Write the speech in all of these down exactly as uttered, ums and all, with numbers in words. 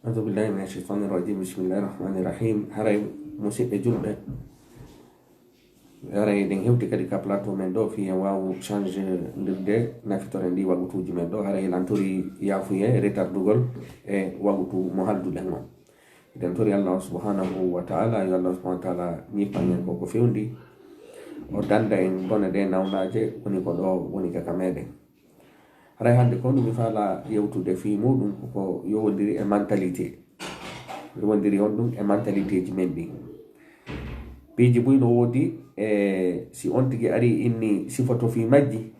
Auzubillahi mina shaytani rajim. Bismillahi rahmani rahim. Haray, musidɓe julɓe, haray eɗen hewti kadi ka plateau men ɗo, fii en waawu changedirde nafitoren ɗi wagutuuji men ɗo. Haray lantori yaafuye retardugol e wagutu mo halduɗen on. Eɗen tori Allah subhanahu wa ta'ala, yo Allah subhanahu wa ta'ala ñippan en ko ko fewndi. O danda en bone ɗe nawnaaje woni ko ɗo woni ka ka meɗen. Haray hannde ko ɗum mi faala yewtude fii muɗum ko ko yowondiri e mentalité. Yowondiri on ɗum e mentalité ji men ɗin. Piiji buy no woodi, e si on tigi ari inni sifoto fii majji,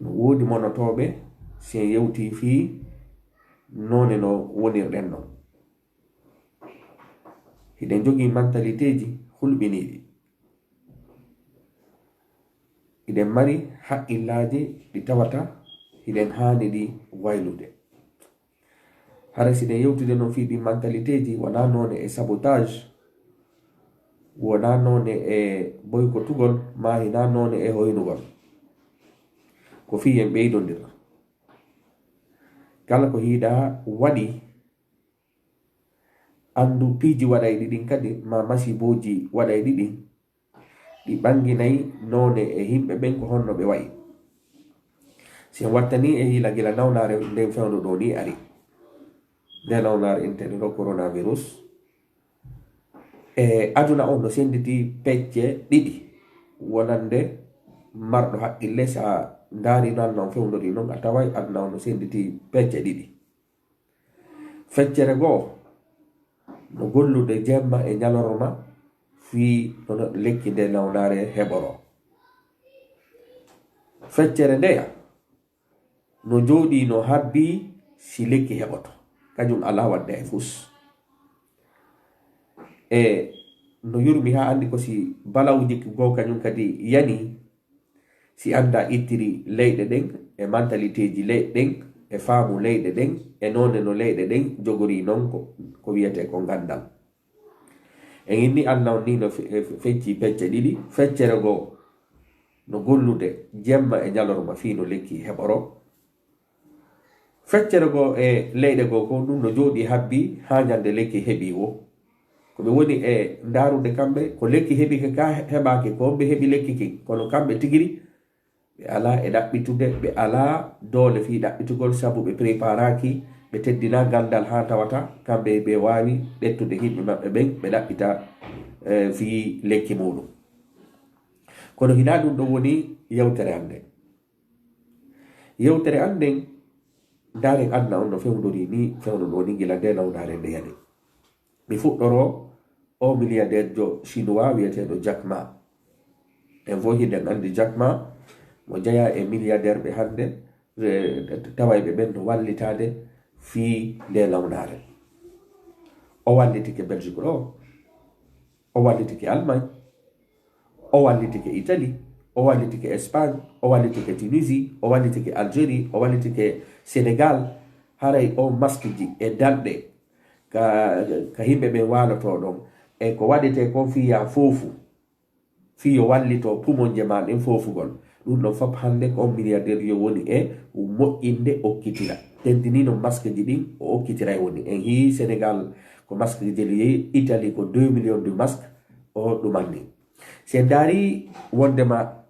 no woodi monotooɓe si en yewti fii noone no wonirɗen non. Hiɗen jogii mentalité ji hulɓiniiɗi. Hiɗen mari haqqillaaji ɗi tawata hiɗen haani ɗi waylude. Hara si ɗen yewtude noon fii ɗi mentalité ji, wonaa noone e sabotage, wonaa noone e boykotugol, maa hinaa noone e hoynugol. Ko fii en ɓeydondira. Kala ko hiɗa waɗi, anndu piiji waɗayɗi ɗin kadi, maa masibooji waɗayɗi ɗin, ɗi ɓannginay noone e yimɓe ɓen ko honno ɓe wa'i. Si en wattanii e hiila gila nawnaare nden fewndo ɗoo nii ari. Nde nawnaare interniro coronavirus. E aduna on no sennditi pecce ɗiɗi. Wonande marɗo haqqille, si a ndaari no aduna on fewndori non, a taway aduna on no sennditi pecce ɗiɗi. Feccere goo no gollude jemma e ñalorma fii no lekki nde nawnaare heɓoroo. Feccere ndeya no jooɗii no habbii si lekki heɓoto. Kañum alaa waɗde e fus. E no yurmi haa anndi ko si balawuji goo kañum kadi yanii, si annda ittiri leyɗe ɗen, e mentalité ji leyɗe ɗen, e faamu leyɗe ɗen, e noone no leyɗe ɗen jogorii non ko, ko wiyetee ko nganndal. En inni aduna on ni no fe-, fe-, fecci pecce ɗiɗi, feccere goo no gollude jemma e ñalorma fii no lekki heɓoroo. Feccere goo e leyɗe goo ko ɗum no jooɗii habbii haa ñande lekki heɓii woo. Ko ɓe woni e ndaarude kamɓe, ko lekki heɓi ka, ka heɓaaki, ko ɓe heɓi lekki kin. Kono kamɓe tigiri, ɓe alaa e ɗaɓɓitude, ɓe alaa doole fii ɗaɓɓitugol, sabu ɓe preparaaki, ɓe teddinaa ganndal haa tawata kamɓe ɓe waawi ƴettude yimɓe maɓɓe ɓen, ɓe ɗaɓɓita, eh, fii lekki muuɗum. Kono hinaa ɗum ɗon woni yewtere hannde. Yewtere an nden, ndaaren aduna on no fewndori ni, fewndo ɗoo ni gila nde nawnaare nde yani. Mi fuɗɗoro o milliardaire jo chinois wiyeteeɗo Jack Ma. En fof hiɗen anndi Jack Ma, mo jeyaa e milliardaire ɓe hannde, e, tawayɓe ɓen no wallitaade fii nde nawnaare. O wallitike Belgique ɗo, o wallitike Allemagne, o wallitike Italie, o wallitike Espagne, o wallitike Tunisie, o wallitike Algérie, o wallitike Sénégal. Haray o masque ji e dalɗe ka, ka yimɓe ɓen waalotoo ɗon, e ko waɗetee kon fii yaa foofu, fii yo wallito pumonje maa ɗen foofugol. Ɗum ɗon fof hannde ko on milliardaire yo woni e moƴƴinde okkitira. Tentini no masque ji ɗin o okkitira e woni. En hii Sénégal ko masque ji li, Italie ko deux millions de masques o ɗumanni. Si en ndaari wondema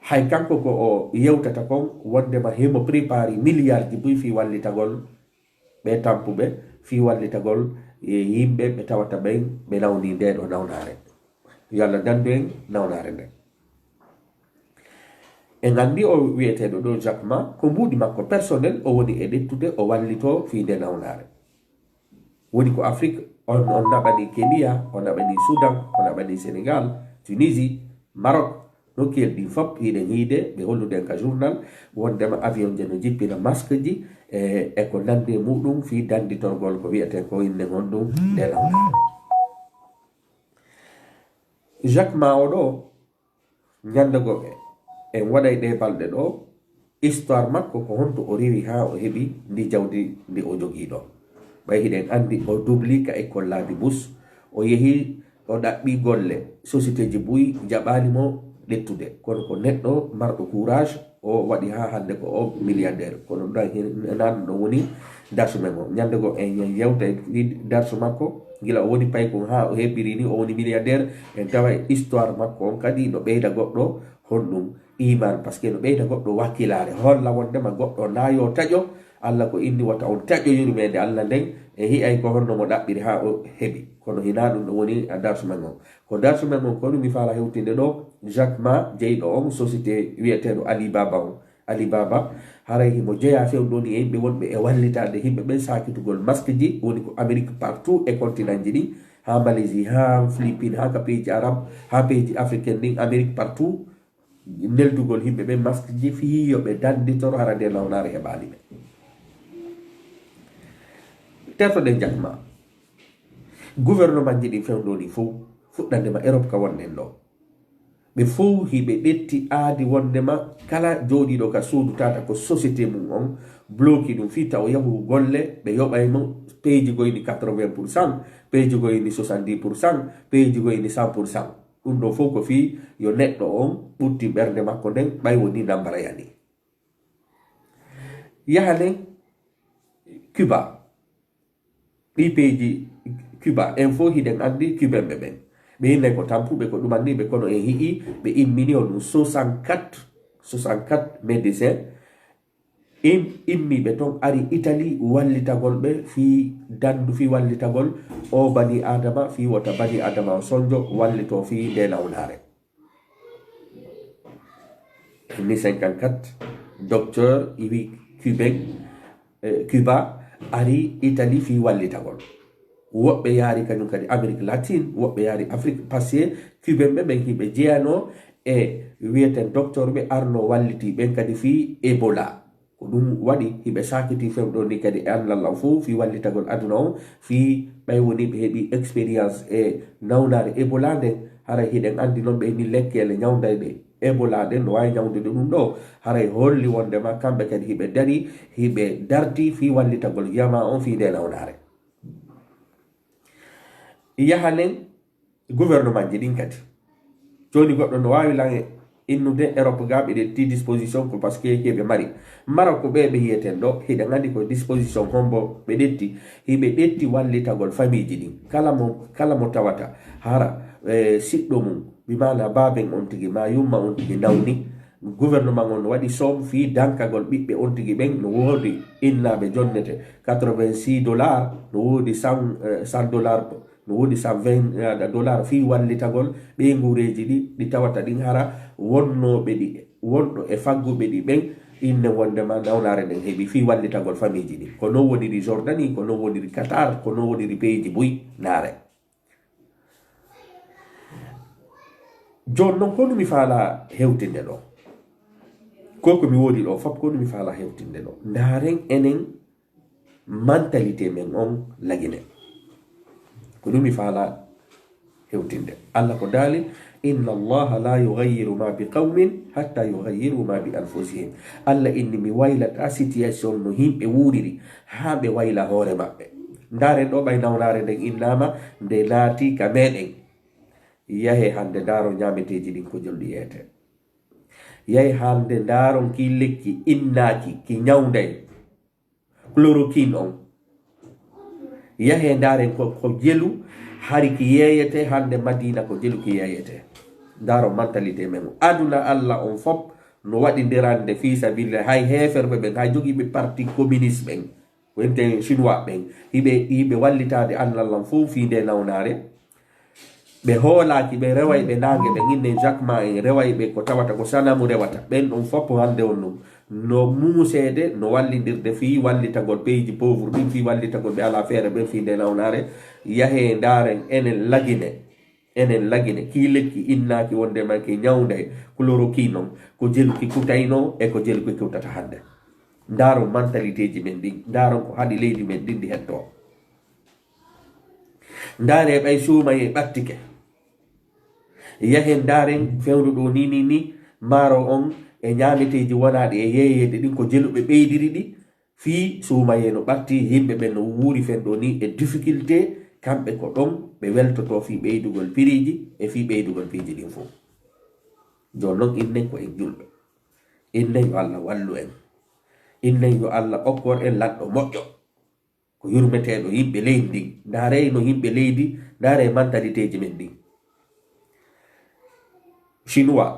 hay kanko ko o yewtata kon, wondema himo prépari milliard ji buy fii wallitagol ɓe tampuɓe, fii wallitagol, e, yimɓe ɓe tawata ɓen ɓe nawni nde ɗo nawnaare. Yo Allah dandu en nawnaare nden. En anndi o wiyeteeɗo ɗo Jack Ma, ko mbuuɗi makko personnel o woni e ƴettude, o wallito fii nde nawnaare. Woni ko Afrique, on, on naɓani Kenya, o naɓani Soudan, o naɓani Sénégal, Tunisie, Maroc, nokkeeli ɗin fof hiɗen hiide, ɓe hollude en ka journal, wondema avion je no jippina masque ji, e, e ko nandi e muɗum fii danditorgol ko wiyetee ko inne honɗum nde nawnaare. Jack Ma o ɗo, ñande goo en waɗay ɗe balɗe ɗo, histoire makko ko honto o rewi haa o heɓi ndi jawdi ndi o jogii ɗo. Ɓay hiɗen anndi o dubli ka école laabi bus, o yehi o ɗaɓɓi golle, société ji buy jaɓaali mo ƴettude. Kono ko neɗɗo marɗo courage, o waɗi haa hannde ko o milliardaire. Kono ɗum ɗan hin-, nan ɗo woni Darsu men on. Ñande goo en yewta e darsu makko, gila o woni paykun haa o heɓɓiri ni o woni milliardaire, en tawa e histoire makko on kadi no ɓeyda goɗɗo honɗum iman, parce que no ɓeyda goɗɗo wakkilaare, holla wondema goɗɗo na yo taƴo, Alla ko inni wota on taƴo yurmeende Alla nden, en hi'ay ko honno mo ɗaɓɓiri haa o heɓi. Kono hinaa ɗum ɗon woni darsu men on. Ko darsu men on, ko ɗum mi faala hewtinde ɗo, Jack Ma, jeyɗo on société wi'eteeɗo Alibaba on. Alibaba, haray himo jeyaa fewndo ni e yimɓe wonɓe e wallitaade yimɓe ɓen saakitugol masque ji, woni ko Amérique partout e continent ji ɗin, haa Malaisie, haa Philippines, haa ka pays ji arabe, haa pays ji africaine ɗin, Amérique partout, neldugol yimɓe ɓen masque ji fii yo ɓe danditor hara nde nawnaare heɓaali ɓe. Tertoɗen Jack Ma. Gouvernement ji ɗin fewndo ni fow, fuɗɗande ma Europe ka wonɗen ɗo. Ɓe fow hiɓe ɗetti aadi wondema kala jooɗiiɗo ka suudu tata ko société mum on, bloki ɗum fii taw yahu golle, ɓe yoɓay mo peeji goyni quatre-vingts pour cent, peeji goyni soixante-dix pour cent, peeji goyni cent pour cent. Ɗum ɗo fow ko fii yo neɗɗo on ɓutti ɓernde makko nden, ɓay woni nambara yani. Yaha nden Cuba. Ɗi peeji Cuba, en fow hiɗen anndi Cubenɓe ɓen. Ɓe innay ko tampuɓe, ko ɗumanniiɓe, kono en hi'i ɓe immini on ɗum soixante-quatre, soixante-quatre médecin. In, immiiɓe ton ari Italie wallitagol ɓe fii dandu, fii wallitagol o bani Adama, fii wota bani Adama o sonjo wallito fii nde nawnaare. Ni cinquante-quatre, docteur Iwi Cubain, eh, Cuba, ari Italie fii wallitagol. Woɓɓe yaari kañum kadi Amérique latine, woɓɓe yaari Afrique, parce que Cubain ɓe ɓen hiɓe jeyanoo e wi'eten docteur ɓe arno walliti ɓen kadi fii Ebola. Ko ɗum waɗi hiɓe saakiti fewndo ni kadi e annallah fow fii wallitagol aduna on, fii ɓay woni ɓe heɓi expérience e nawnaare Ebola nden, haray hiɗen anndi non ɓe ni lekkeele ñawndayɗe Ebola ɗen no waawi ñawndude ɗum ɗo, haray holli wondema kamɓe kadi hiɓe dari, hiɓe darti fii wallitagol jamaa on fii nde nawnaare. Yaha nen gouvernement ji ɗin kadi. Jooni goɗɗo no waawi lan innude Europe ga ɓe ɗetti disposition ko parce que hiɓe mari. Maroc ko ɓe ɓe yiyeten ɗo, hiɗen anndi ko disposition hombo ɓe ɗetti. Hiɓe ɗetti wallitagol famille ji ɗin. Kala mo, kala mo tawata hara, eh, siɗɗo mum, bi maana baaben on tigi, ma yumma on tigi nawni, gouvernement on no waɗi somme fii dankagol ɓiɓɓe on tigi ɓen. No woodi innaaɓe jonnete quatre-vingt-six dollars, no woodi cent, eh, cent dollars, no woodi cent vingt dollars fii wallitagol ɓeynguureeji ɗi, ɗi tawata ɗin hara wonnooɓe ɗi, wonɗo e fagguɓe ɗi ɓen, inne wondema nawnaare nden heɓi fii wallitagol famille ji ɗin. Ko non woniri Jordanie, ko non woniri Qatar, ko non woniri pays ji buy naare. Jooni non, ko ɗum mi faala hewtinde ɗo? Ko ko mi woodi ɗo fop, ko ɗum mi faala hewtinde ɗo? Ndaaren enen mentalité men on lagine. Ko ɗum mi faala hewtinde. Allah ko daali, "Inna Allaha la yughayyiru ma bi qawmin hatta yughayyiru ma bi anfusihim." Allah inni, "Mi waylata situation no yimɓe wuuriri haa ɓe wayla hoore maɓɓe." Ndaaren ɗo ɓay nawnaare nden innaama, nde naati ka meɗen. Yahe hannde ndaaro ñaameteeji ɗin ko jolɗi yeete. Yahe hannde ndaaron ki lekki innaaki, ki ñawnday. Chloroquine on. Yahe ndaaren ko, ko jelu, hari ki yeeyete, hannde Madina ko jelu ki yeeyete. Ndaaro mentalité men. Aduna Allah on fop no waɗi nderande fii sabilillah, hay heeferɓe ɓen, hay jogiiɓe parti communiste ɓen. Wonten Chinois ɓen, hiɓe, hiɓe wallitaade annallan fow fii nde nawnaare. Ɓe hoolaaki, ɓe reway ɓe naange, ɓe inne Jack Ma en reway ɓe ko tawata ko sanamu rewata. Ɓen ɗon fop hannde on ɗum. No muuseede, no wallindirde fii wallitagol pays ji pauvre ɗin, fii wallitagol ɓe alaa feere ɓen fii nde nawnaare. Yahee ndaaren enen lagine. Enen lagine. Kii lekki innaaki wonde ma ki ñawnday. Chloroquine non. Ko jelu ki kutaynoo e ko jelu ki kutata hannde. Ndaaron mentalité ji men ɗin. Ndaaron ko haɗi leydi men ɗin ndi hettoo. Ndaare ɓay suumayee ɓattike. Yahen ndaaren fewndo ɗo ni, ni, ni, maaro on e ñaameteeji wonaaɗi e yeeyeede ɗin ko jeluɓe ɓeydiri ɗi. Fii suumayee no ɓatti, yimɓe ɓen no wuuri fen ɗo ni e difficulté, kamɓe ko ɗon ɓe weltotoo fii ɓeydugol piriiji e fii ɓeydugol piiji ɗin fow. Jooni non, innen ko en julɓe. Innen yo Allah wallu en. Innen yo Allah okkor en lanɗo moƴƴo. Ko yurmeteeɗo yimɓe leydi ndin. Ndaaree no yimɓe leydi, ndaaree mentalité ji men ɗin. Chinois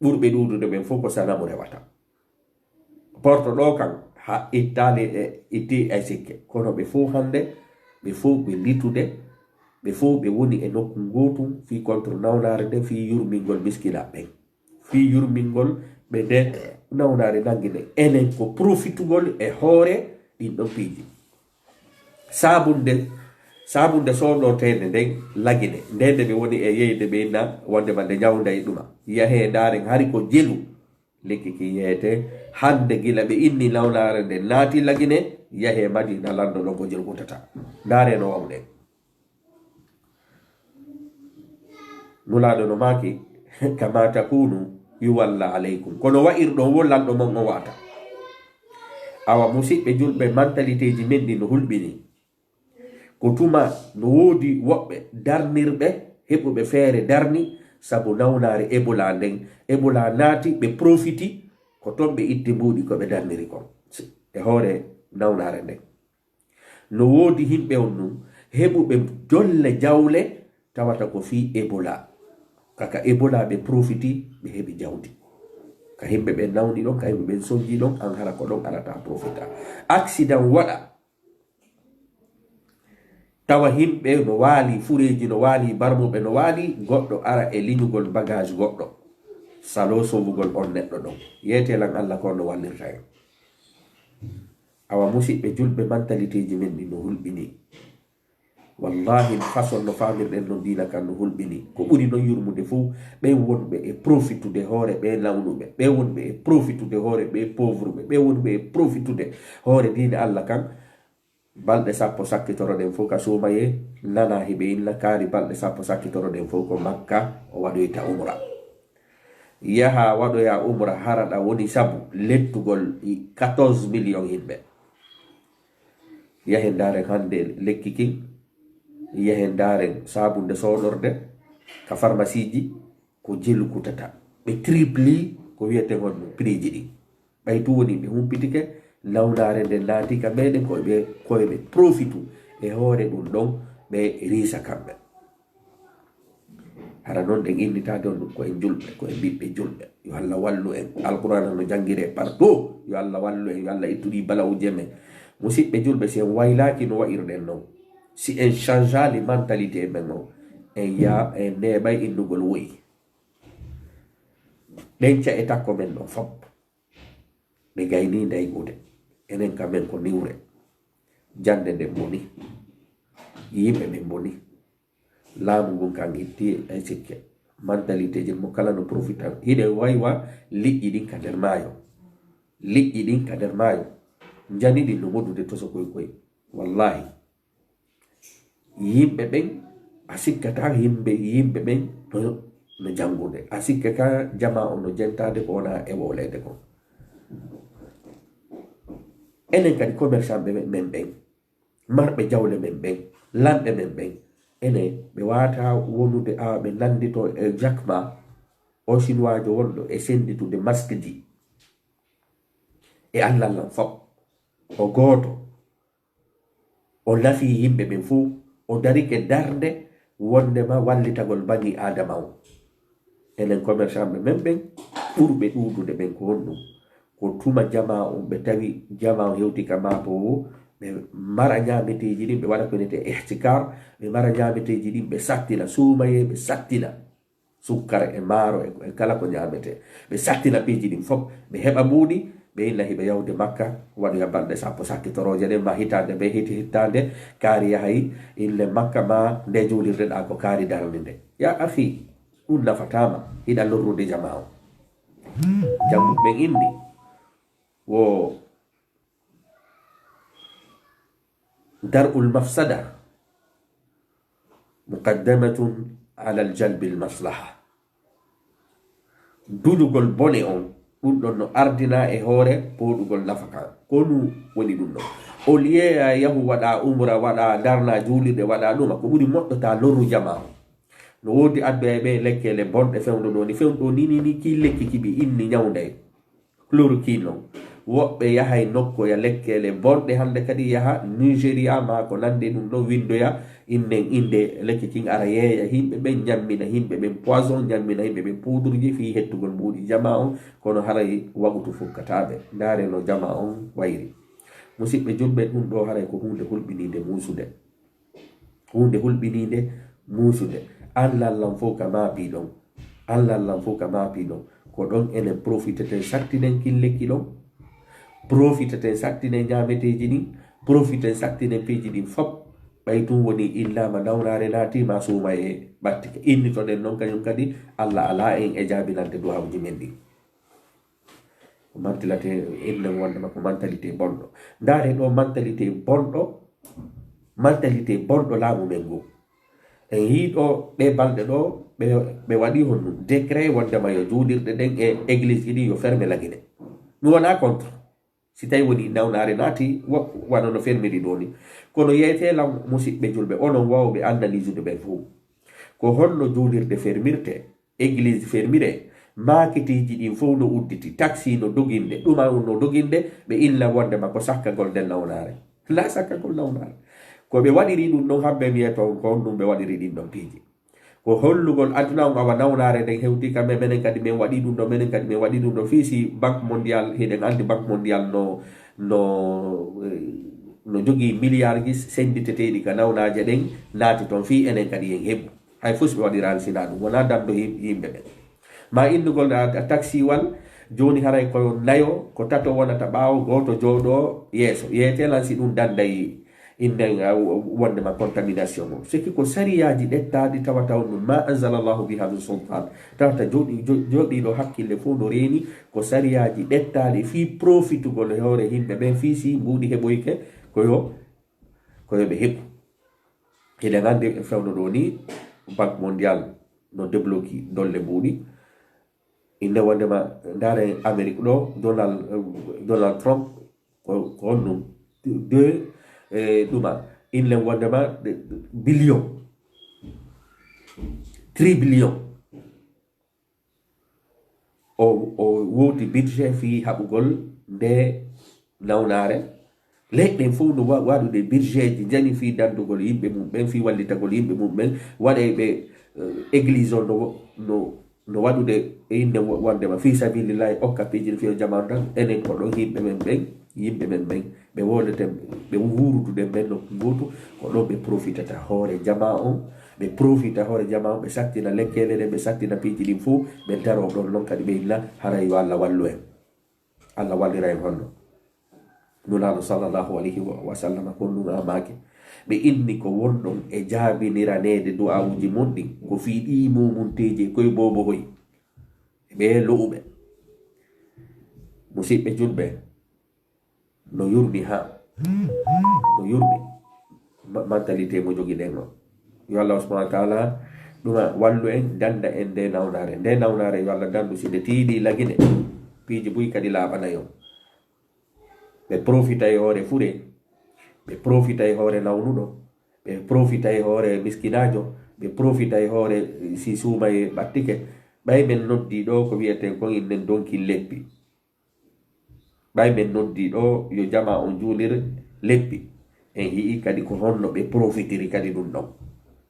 ɓurɓe ɗuuɗude ɓen fof ko sanamu rewata. Porto ɗo kan ha ittaali e itti e sikke. Kono ɓe fof hannde, ɓe fof ɓe litude, ɓe fof ɓe woni e nokku ngootum fii contre nawnaare nden, fii yurmingol miskinaaɓe ɓen. Fii yurmingol ɓe nde nawnaare nangi nden. Enen ko profitugol e hoore ɗin ɗon piiji. Saabunde, saabunde soodoteende nden Lagine. Nde nde ɓe woni e yeyde ɓe inna wonde ma nde ñawnda e ɗuma. Yahee ndaaren hari ko jelu. Lekki ki yeete hannde gila ɓe inni nawnaare nden naati Lagine, yahee Madina lanndo ɗon ko jelu kutata. Ndaaree no wawɗen. Nulaaɗo no maaki, "Kama takunu yuwalla alaykum." Kono wa'irɗon wo lanɗo mon o wa'ata. Awa musiɓɓe julɓe, mentalité ji men ɗi no hulɓini. Ko tuma no woodi woɓɓe darnirɓe, heɓuɓe feere darni, sabu nawnaare Ebola nden. Ebola naati, ɓe profiti, ko ton ɓe itti mbuuɗi ko ɓe darniri kon. E hoore nawnaare nden. No woodi himɓe on nun, heɓuɓe dolle jawle, tawata ko fii Ebola. Kaka Ebola ɓe profiti, ɓe heɓi jawdi. Ka himɓe ɓen nawni ɗon, ka himɓe ɓen sonji ɗon, an hara ko ɗon alata profita. Accident waɗa. Tawa himɓe no waali, fureeji no waali, barmuɓe no waali, goɗɗo ara e liñugol bagage goɗɗo. Salo sowugol on neɗɗo ɗon. Yeetee lan Alla ko no wallirta en. Awa musiɓɓe julɓe, mentalité ji men ɗi no hulɓini. Wallahi, façon no faamirɗen non diina kan no hulɓini. Ko ɓuri non yurmude fof, ɓen wonɓe e profitude hoore ɓe nawnuɓe, ɓen wonɓe e profitude hoore ɓe pauvreɓe, ɓen wonɓe e profitude hoore diina Alla kan. Balɗe sappo sakkitoroɗen fof ka suumayee, nana hiɓe inna kaari balɗe sappo sakkitoroɗen fof ko Makka o waɗoyta umra. Yaha waɗoya umra hara ɗa woni sabu lettugol i quatorze millions yimɓe. Yahen ndaaren hannde lekki kin, yahen ndaaren saabunde sooɗorde ka pharmacie ji, ko jelu kutata. Ɓe tripli ko wiyeten honno prix ji ɗin. Ɓay tun woni ɓe humpitike, nawnaare nden naati ka meɗen, ko ɓe, ko ɓe profitu e hoore ɗum ɗon, ɓe riisa kamɓe. Hara non ɗen innitaade on ɗum ko en julɓe, ko en ɓiɓɓe julɓe. Yo Allah wallu en. Alqur'aana no janngiree partout. Yo Allah wallu en, yo Allah ittu ɗii bala'uuje men. Musiɓɓe julɓe, si en waylaaki no wa'iruɗen non, si en changeaali mentalité men on, en yaa, en neeɓay innugol woyi. Ɗen ca'e takko men ɗon fop, ɓe gaynii ndaygude. Enen ka men ko niwre. Jannde nden boni. Yimɓe ɓen boni. Laamu ngun kan itti e sikke. Mentalité ji mo kala no profita. Hiɗe waywa liƴƴi ɗin ka nder maayo. Liƴƴi ɗin ka nder maayo. Njani ɗin no modude toso koy koy. Wallahi. Yimɓe ɓen, a sikkataa yimɓe, yimɓe ɓen no, no janngude. A sikkataa jamaa on no jentaade ko wonaa e wowleede kon. Enen kadi commerçant ɓe men ɓen, marɓe jawle men ɓen, lanɓe men ɓen, enen ɓe waawataa wonude awa ɓe nannditoo e Jack Ma, o Sinuwaajo wonɗo e sennditude masque ji e allallan fop. O gooto. O nafi yimɓe ɓen fuu, o darike darnde wondema wallitagol banii Aadama on. Enen commerçant ɓe men ɓen, ɓurɓe ɗuuɗude ɓen ko honɗum? Ko tuma jamaa on ɓe tawi jamaa on hewti ka maapo woo, ɓe mara ñaameteeji ɗin, ɓe waɗa ko wiyetee ihtikar, ɓe mara ñaameteeji ɗin, ɓe sattina suumayee, ɓe sattina sukkara e maaro e, e kala ko ñaametee. Ɓe sattina piiji ɗin fof, ɓe heɓa mbuuɗi, ɓe inna hiɓe yahude Makka, waɗoya balɗe sappo sakkitorooje ɗen, ma hitaande, ɓe hiti hittaande, kaari yahay, inne Makka ma nde juulirde ɗaa ko kaari darani nde. Ya akhi, ɗum nafataa ma, hiɗa lorrude jamaa on. Jannguɓe ɓen inni, wo dar'ul mafsada muqaddamatun ala jalbil maslaha. Duñugol bone on, ɗum ɗon no ardina e hoore pooɗugol nafaka. Ko ɗum woni ɗum ɗon. Au lieu a yahu waɗa umra, waɗa darna juulirde, waɗa ɗuma, ko ɓuri moƴƴo ta lorru jamaa on. No woodi addoya ɓe lekkele bonɗe fewndo ɗo ni, fewndo ni, ni, ni, ki lekki ki ɓe inni ñawnday. Chloroquine non. Woɓɓe yahay nokkoya lekkeele bonɗe hannde kadi, yaha Nigeria maa ko nande ɗum ɗon, winndoya innen innde lekki kin, ara yeeya yimɓe ɓen, ñammina yimɓe ɓen poison, ñammina yimɓe ɓen poudreji fii hettugol mbuuɗi jamaa on, kono haray waqutu fukkataa ɓe. Ndaare no jamaa on wayri. Musiɓɓe julɓe, ɗum ɗoo haray ko huunde hulɓiniinde muusude. Huunde hulɓiniinde muusude. An lallan fof ka maapi ɗon. An lallan fof ka maapi ɗon. Ko ɗon enen profiteten sattinen kin lekki ɗon. Profiteten sattinen ñaameteeji ɗin. Profiten sattinen piiji ɗin fop. Ɓay tun woni illaama nawnaare naati ma suuma e ɓattike. Innitoɗen non kañum kadi, Alla alaa en e jaabinande du'aawuji men ɗin. Ko mentalité, innen wonde ma ko mentalité bonɗo. Ndaare ɗo mentalité bonɗo, mentalité bonɗo laamu men ngu. En yii ɗo ɗe balɗe ɗo, ɓe, ɓe waɗi honɗum décret wondema yo juulirɗe ɗen e église ji ɗin yo ferme lagine. Mi wona contre. Si tawi woni nawnaare naati, wa-, wano no fermiri ɗo ni. Kono yeetee lan musiɓɓe julɓe, onon waawɓe analysude ɓen fof. Ko honno juulirɗe fermirte? Église fermire, maakitiiji ɗin fof no udditi, taxi no doginde, ɗuma no doginde, ɓe inna wondema ko sakkagol nden nawnaare. Na sakkagol nawnaare. Ko ɓe waɗiri ɗum ɗon, hamɓe wi'e to ko honɗum ɓe waɗiri ɗin ɗon piiji. Ko hollugol aduna on awa nawnaare nden hewti, kamɓe menen kadi men waɗi ɗum ɗo, menen kadi men waɗi ɗum ɗo. Fii si Banque Mondiale, hiɗen anndi Banque Mondiale no, no, eh, no jogii miliyarji sennditeteeɗi ka nawnaaje ɗen naati ton, fii enen kadi en heɓu. Hay fof si ɓe waɗiraali sinaa ɗum, wonaa danndo yim-, yimɓe ɓen. Ma innugol a, a taksiwal, jooni haray ko nayo, ko tato wonata ɓaawo, gooto jooɗoo yeeso. Yeetee lan si ɗum dannday innen, a, wondema contamination o. C'est que ko sariyaaji ɗettaaɗi tawata on ɗum, ma anzalallahu biha min sultan. Tawata jooɗi-, jo-, jooɗiiɗo hakkille fof no reeni, ko sariyaaji ɗettaaɗi fii profitugol e hoore yimɓe ɓen, fii si mbuuɗi heɓoyke, ko yo, ko yo ɓe heɓu. Hiɗen anndi e fewndo ɗo ni, Banque Mondiale no débloqué dolle mbuuɗi. Innde wondema, ndaare Amérique ɗo, Donald, eh, Donald Trump, ko, ko honɗum? Deux, eh, ɗuma, innde wondema, de, de, billion, three billion. O, o wowti budget fii haɓugol nde nawnaare. Leyɗe ɗen fof no wa-, waɗude budgetji njani fii danndugol yimɓe mum ɓen, fii wallitagol yimɓe mum ɓen. Waɗay ɓe, eh, église on no, no, no waɗude e innde wo-, wondema fii sabilillahi, okka piiji ɗin fii yo jamaa on tan. Enen ko ɗon yimɓe men ɓen, yimɓe men ɓen. Ɓe wodeten, ɓe wuuruduɗen ɓen nokku gootu, ko ɗon ɓe profitata hoore jamaa on, ɓe profita hoore jamaa on, ɓe sattina lekkeele ɗen, ɓe sattina piiji ɗin fof, ɓe daroo ɗon non kadi ɓe inna, haray yo Alla wallu en. Alla wallira en honno? Nulaaɗo sallallahu alayhi wa, wa sallama kon ɗum amaaki. Ɓe inni ko wonɗon e jaabiniraneede du'aawuji mon ɗin, ko fii ɗii mumunteeji koye boobohoy. Ɓe lo'uɓe. Musiɓɓe julɓe, no yurmi ha, no yurmi ma-, mentalité mo jogiɗen o. Yo Allah subhanahu wa taala ɗuma wallu en, dannda en nde nawnaare. Nde nawnaare yo Allah danndu si nde tiiɗi lagine, piiji buy kadi laaɓana yo. Ɓe profita e hoore fure, ɓe profita e hoore nawnuɗo, ɓe profita e hoore miskinaajo, ɓe profita e hoore si suuma e ɓattike. Ɓay men noddi ɗo ko wi'eten kon innen donki leppi. Ɓay men noddi ɗo yo jamaa on juulir leppi. En yi'i kadi ko honno ɓe profitiri kadi ɗum ɗon.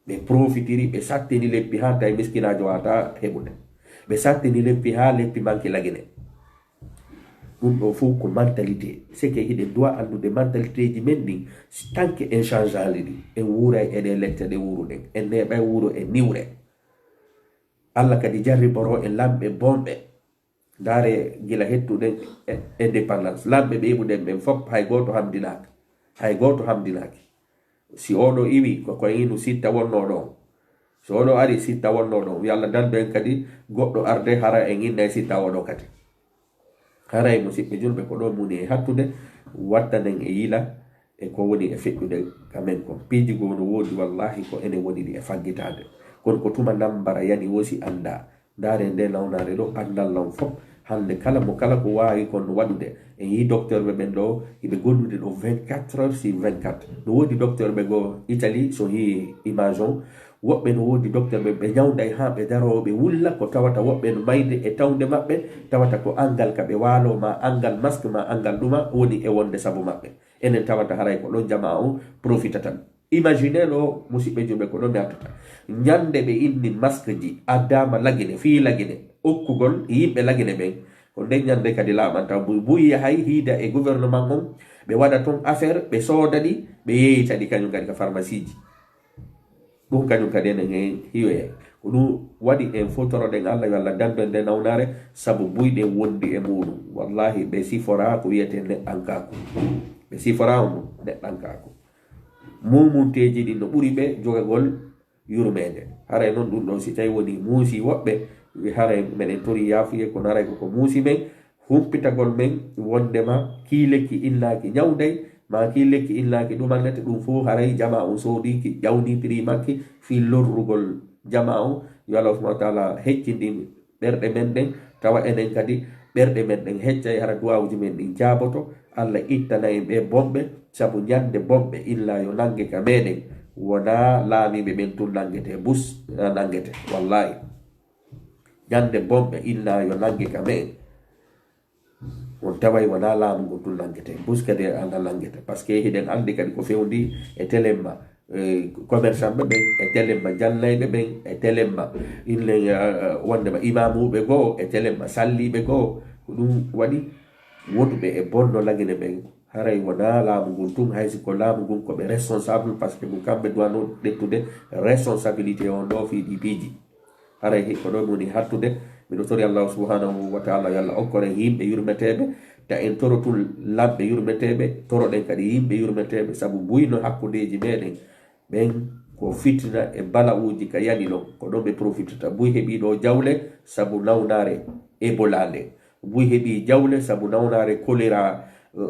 Ɓe profitiri, ɓe sattini leppi haa tawi miskinaajo waata heɓude. Ɓe sattini leppi haa leppi manki lagine. Ɗum ɗo fof ko mentalité. C'est que hiɗen duwa anndude mentalité ji men ɗin, tant que en changeali ɗi, en wuuray e ɗe lecce ɗe wuuruɗen. En neeɓay wuuro e niwre. Allah kadi jarriboro en lamɓe bonɓe. Ndaare gila hettuɗen e-, indépendance. Lamɓe ɓe yi'uɗen ɓen fop, hay gooto hamdinaaka. Hay gooto hamdinaaki. Si oɗo iwi, ko, ko inu sitta wonnoo ɗon. So oɗo ari, sitta wonnoo ɗon. Yo Allah dandu en kadi goɗɗo arde, hara en innay sitta oɗo kadi. Haray, musiɓɓe julɓe, ko ɗon muni e hattude, wattanen e yila e ko woni e feƴƴude ka men kon. Piiji goo no woodi, wallahi, ko enen woni ɗi e faggitaade. Kono ko tuma nambara yani wosi anndaa. Ndaare nde nawnaare ɗo, anndal lan fof. Hannde kala mo kala ko waawi kon no waɗude. En yii docteur ɓe ɓen ɗo, iɓe gondude ɗo vingt-quatre heures sur vingt-quatre. No woodi docteur ɓe goo Italie, so yii image on, Woɓɓe no woodi docteur ɓe, ɓe ñawnday haa ɓe daroo, ɓe wulla, ko tawata woɓɓe no mayde e tawnde maɓɓe, tawata ko anngal ka ɓe waaloo, ma anngal masque, ma anngal ɗuma woni e wonde sabu maɓɓe. Enen tawata haray ko ɗon jamaa on profitata. Imagine ɗo, musiɓɓe juuɓe, ko ɗon mi attata. Ñande ɓe inni masque ji addaama Lagine, fii Lagine, okkugol yimɓe Lagine ɓen, ko nden ñande kadi laaɓanta buy. Buy yahay hiida e gouvernement on, ɓe waɗa ton affaire, ɓe sooda ɗi, ɓe yeeyita ɗi kañum kadi ka pharmacie ji. Ɗum kañum kadi enen heen hiyoyay. Ko ɗum waɗi en fof toroɗen Allah yo Allah dandu en nde nawnaare, sabu buy ɗen wondi e muɗum. Wallahi ɓe siforaa ko wiyetee neɗɗankaaku. Ɓe siforaa on neɗɗankaaku. Mumunteeji ɗin no ɓuri ɓe jogagol yurmeende. Haray noon ɗum ɗoo si tawi woni muusi woɓɓe, wi haray meɗen tori yaafuye kono haray koko muusi men, humpitagol men wondema kii lekki innaaki ñawday, ma kii lekki innaaki ɗumannete, ɗum fof haray jamaa on soodiiki, ƴawni prix makki fii lorrugol jamaa on. Yo Allah subhanahu wa taala heccindin ɓerɗe men ɗen, tawa enen kadi ɓerɗe men ɗen heccay, hara duwaawuji men ɗin jaaboto. Allah ittana en ɓe bomɓe, sabu ñande bomɓe illa yo nange ka meɗen, wonaa laamiiɓe ɓen tun nangete, bus na nangete, wallahi. Ñande bomɓe illa yo nange ka meɗen. On taway wonaa laamu ngun tun nangete, bus kadi ana nangete, parce que hiɗen anndi kadi ko fewndi e telemma, eh, commerçant ɓe ɓen e telemma, jannayɓe ɓen e telemma, inne, eh, wondema imaamuuɓe goo e telemma, salliiɓe goo. Ko ɗum waɗi woduɓe e bonno Lagine ɓen, haray wonaa laamu ngun tun, hay si ko laamu ngun ko ɓe responsable, parce que ko kamɓe duwano ƴettude responsabilité on ɗo fii ɗi piiji. Haray he-, ko ɗon woni hattude. Miɗo tori Allahu subhanahu wa taala yo Allah okkore yimɓe yurmeteeɓe, ta en toro tun lamɓe yurmeteeɓe, toroɗen kadi yimɓe yurmeteeɓe, sabu buy no hakkundeeji meɗen. Ɓen ko fitina e bala'uuji ka yani ɗon, ko ɗon ɓe profitata. Buy heɓi ɗo jawle sabu nawnaare Ebola nde. Buy heɓi jawle sabu nawnaare kolera, eh,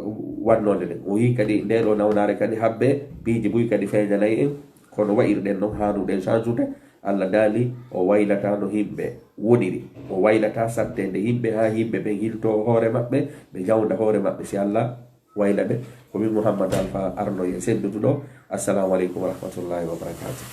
wannonde nden. O yi kadi nde ɗo nawnaare kadi habbe piiji buy kadi feeñanay en, kono wa'irɗen non haanuɗen change-ude. Allah daali o waylata no yimɓe woniri, o waylata sattende yimɓe haa yimɓe ɓen hilto hoore maɓɓe, ɓe jawnda hoore maɓɓe si Allah wayla ɓe. Ko min Mouhammad Alpha Arno e seddutuɗo. Assalamu aleykum wa rahmatullahi wa barakatuh.